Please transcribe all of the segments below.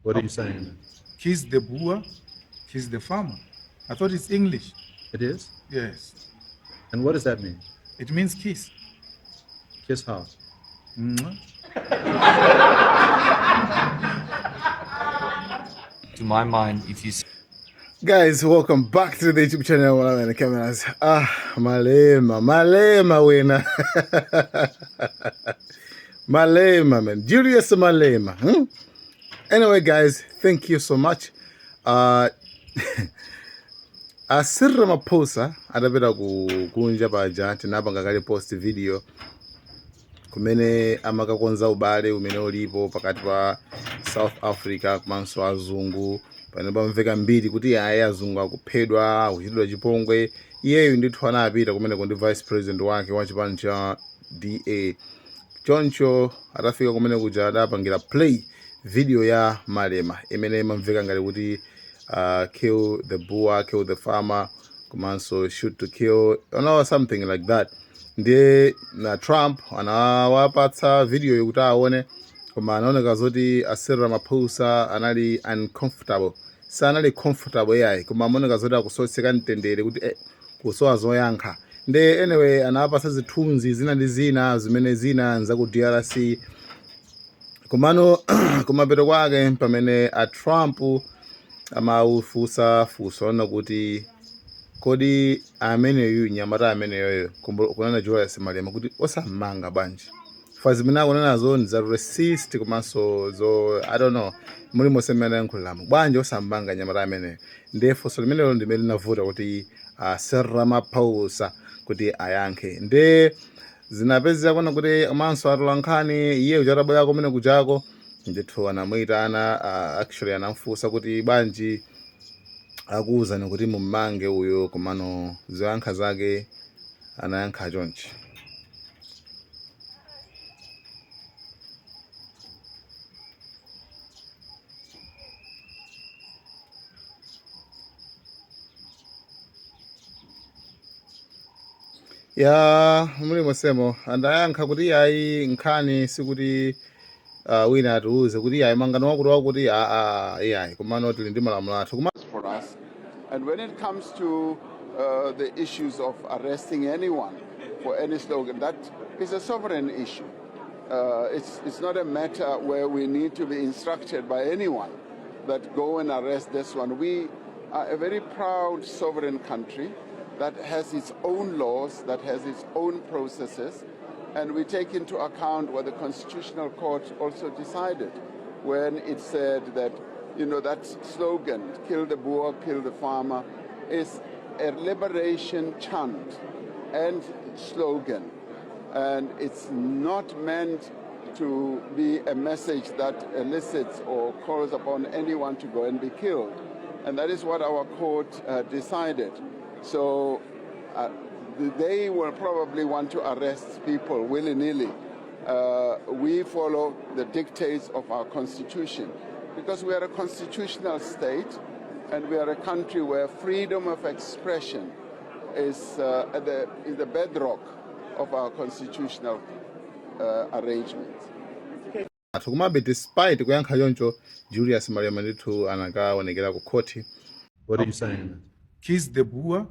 What are you saying? Kiss the Boer, kiss the farmer. I thought it's English. It is? Yes. And what does that mean? It means kiss. Kiss how? Mwah. To my mind, if you Guys, welcome back to the YouTube channel Malawi and Cameras. Ah, Malema, Malema wina. Malema, man. Julius Malema. Anyway, guys, thank you so much. A Cyril Ramaphosa adapita ku kunja paja tinapanga kale post video kumene amakakonza ubale umene ulipo pakati pa South Africa komanso azungu pamene pamveka mbiri kuti ayi azungu akuphedwa akuchitidwa chipongwe iyeyu ndithu anapita kumeneko ndi vice president wake wa chipani cha DA choncho atafika kumene kuja adapangira play video ya Malema imene imamveka ngati kuti kill the Boer, kill the farmer komanso shoot to kill or something like that ndiye na Trump anawapatsa video yokuti aone koma anaoneka zoti a Cyril Ramaphosa anali uncomfortable sanali comfortable yayi koma amaoneka zoti akusowetseka mtendere kuti kusowa zoyankha nde anyway anawapatsa zithunzi zina ndi zina zimene zina nzaku DRC komano kumapeto kwake pamene a Trump amaufunsa funso lona kuti kodi ameneyu nyamata ameneyoyo kunena Julius Malema kuti osammanga bwanji fa zimene akunenazo ndi za racist komanso zo I don't know mulimonse mmene ayankhuliramo bwanji osammanga nyamata ameneyo ndiye funso limenelo ndimene linavuta kuti Cyril Ramaphosa kuti ayankhe ndiye zinapezeka kuona kuti komanso atolankhani iye uja atabwera kumene kujako ndithu anamuyitana actually anamfunsa kuti bwanji akuwuzani kuti mummange uyo komano zoyankha zake anayankha chonchi. Ya mulimonsemo anayankha kuti ayi nkhani sikuti wina atiuze kuti ayi mangano wakuti wakuti aa iyayi komano tili ndi malamulo athu koma for us. And when it comes to the issues of arresting anyone for any slogan, that is a sovereign issue. It's not a matter where we need to be instructed by anyone that go and arrest this one. We are a very proud sovereign country that has its own laws, that has its own processes, and we take into account what the Constitutional Court also decided when it said that, you know, that slogan, kill the Boer, kill the farmer, is a liberation chant and slogan. And it's not meant to be a message that elicits or calls upon anyone to go and be killed. And that is what our court decided. So they will probably want to arrest people willy-nilly. We follow the dictates of our constitution because we are a constitutional state and we are a country where freedom of expression is the bedrock of our constitutional arrangements. Athu komabe despite kuyankha choncho Julius Malema ndithu anakaonekera ku khoti. What are you saying? Kiss the Boer,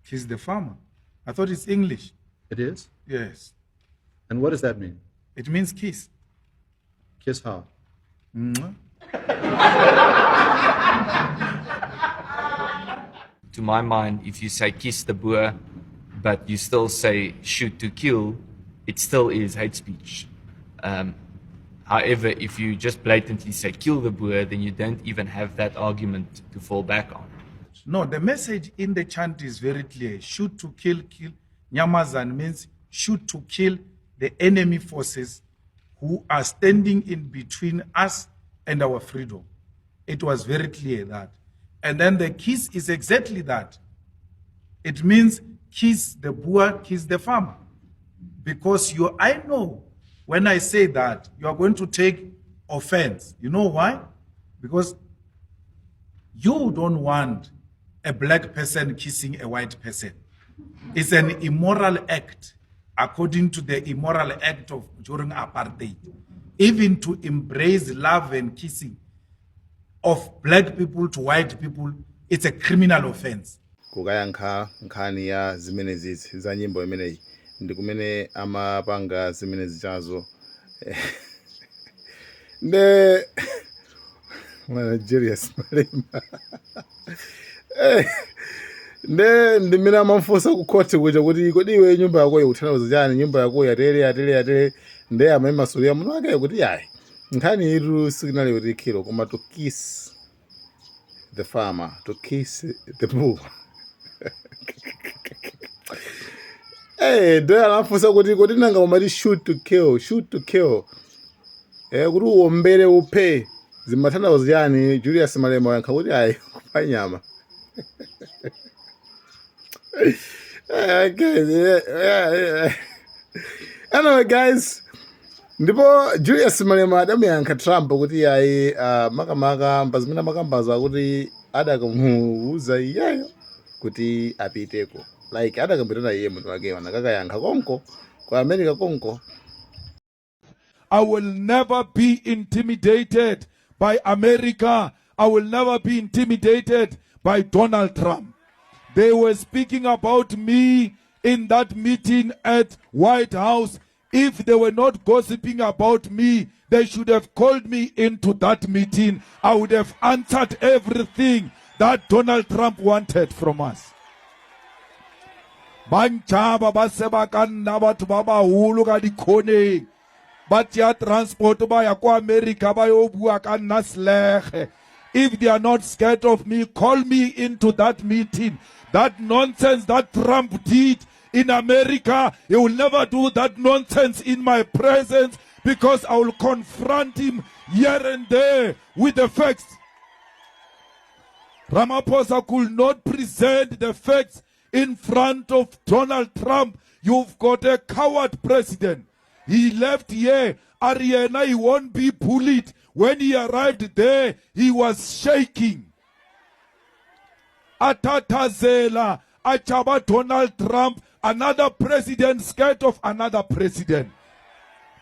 kiss the farmer. I thought it's English. It is? Yes. And what does that mean? It means kiss. Kiss how? Mwah. To my mind, if you say kiss the Boer, but you still say shoot to kill, it still is hate speech. However, if you just blatantly say kill the Boer, then you don't even have that argument to fall back on. No, the message in the chant is very clear. Shoot to kill, kill. Nyamazan means shoot to kill the enemy forces who are standing in between us and our freedom. It was very clear that. And then the kiss is exactly that. It means kiss the Boer, kiss the farmer. Because you, I know when I say that, you are going to take offense. You know why? Because you don't want a black person kissing a white person. It's an immoral act, according to the immoral act of during apartheid. Even to embrace love and kissing of black people to white people, it's a criminal offense. Kukayankha nkhani ya zimenezizi za nyimbo imeneyi ndi kumene amapanga zimenezi chazo nde mwana Julius Malema. Nde ndimene amamfunsa ku khoti kuja kuti kodi iwe nyumba yako ikutanthauza chani, nyumba yako yatere yatere yatere. Nde amayimasulira muno ake kuti yayi, nkhani itu sikinali kuti kill, koma to kiss the farmer, to kiss the bull. Nde anafunsa kuti kodi nanga umati shoot to kill, shoot to kill, kuti uwombere uphe, zimatanthauza chani? Julius Malema wayankha kuti ayi, kupha nyama. Guys, yeah. Anyway, guys, ndipo Julius Malema adamuyankha Trump kuti ayi, makamaka pa zimene amakambaza kuti adakamuuza iyeyo kuti apiteko, like adakamupitana iye munthu wakeyo anakakayankha konko ku America konko. I will never be intimidated by America. I will never be intimidated by Donald Trump. They were speaking about me in that meeting at White House. If they were not gossiping about me, they should have called me into that meeting. I would have answered everything that Donald Trump wanted from us. Ba ntšhaba ba seba ka nna batho ba baholo ka dikhoneng ba tšea transport ba ya kwa America ba yo bua ka nna slege. If they are not scared of me, call me into that meeting. That nonsense that Trump did in America, he will never do that nonsense in my presence because I will confront him here and there with the facts. Ramaphosa could not present the facts in front of Donald Trump. You've got a coward president. He left here, Ariana, he won't be bullied. When he arrived there, he was shaking. Atatazela, achaba Donald Trump, another president scared of another president.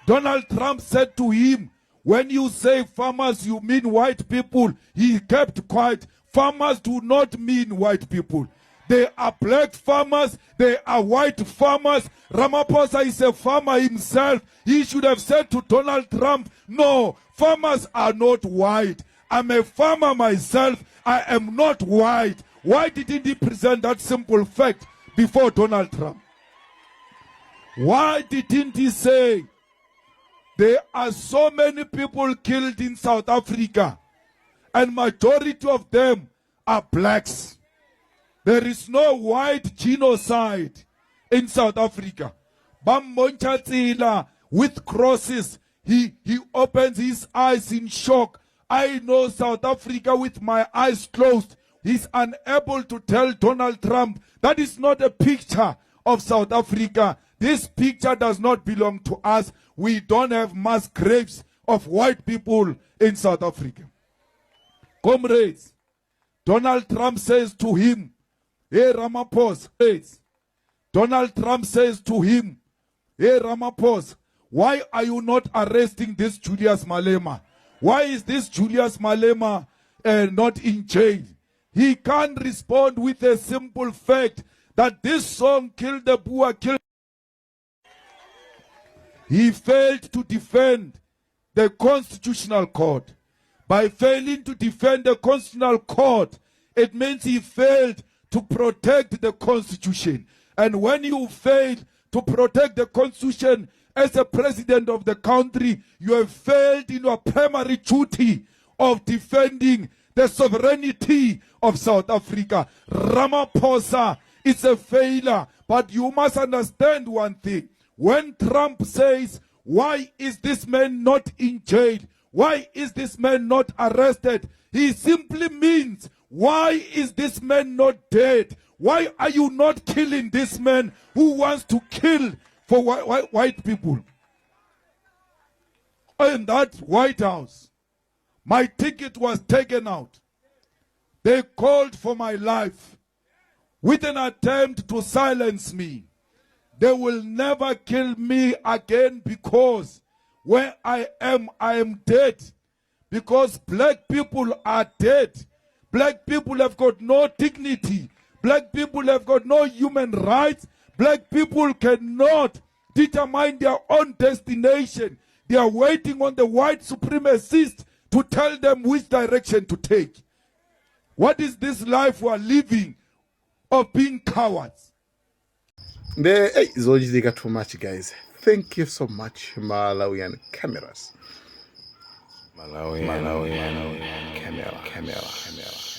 Donald Trump said to him, "When you say farmers, you mean white people." He kept quiet. Farmers do not mean white people. They are black farmers. They are white farmers. Ramaphosa is a farmer himself. He should have said to Donald Trump, "No, farmers are not white. I'm a farmer myself. I am not white." Why didn't he present that simple fact before Donald Trump? Why didn't he say there are so many people killed in South Africa and majority of them are blacks? There is no white genocide in South Africa. Ba mmontšha tsela with crosses. He opens his eyes in shock. "I know South Africa with my eyes closed." He's unable to tell Donald Trump that is not a picture of South Africa. This picture does not belong to us. We don't have mass graves of white people in South Africa. Comrades, Donald Trump says to him, "Hey Ramaphosa," Donald Trump says to him, "Hey Ramaphosa, why are you not arresting this Julius Malema? Why is this Julius Malema not in jail?" He can't respond with a simple fact that this song, "Kill the Boer, Kill." He failed to defend the Constitutional Court. By failing to defend the Constitutional Court, it means he failed to protect the Constitution. And when you fail to protect the Constitution as a president of the country, you have failed in your primary duty of defending the sovereignty of South Africa. Ramaphosa is a failure. But you must understand one thing. When Trump says, "Why is this man not in jail? Why is this man not arrested?" he simply means, "Why is this man not dead? Why are you not killing this man who wants to kill for white people?" In that White House, my ticket was taken out. They called for my life with an attempt to silence me. They will never kill me again because where I am dead. Because black people are dead. Black people have got no dignity. Black people have got no human rights. Black people cannot determine their own destination. They are waiting on the white supremacists to tell them which direction to take. What is this life we are living of being cowards? Nde hey, zochitika too much guys. Thank you so much Malawian cameras. Malawian, Malawian, camera, camera, camera.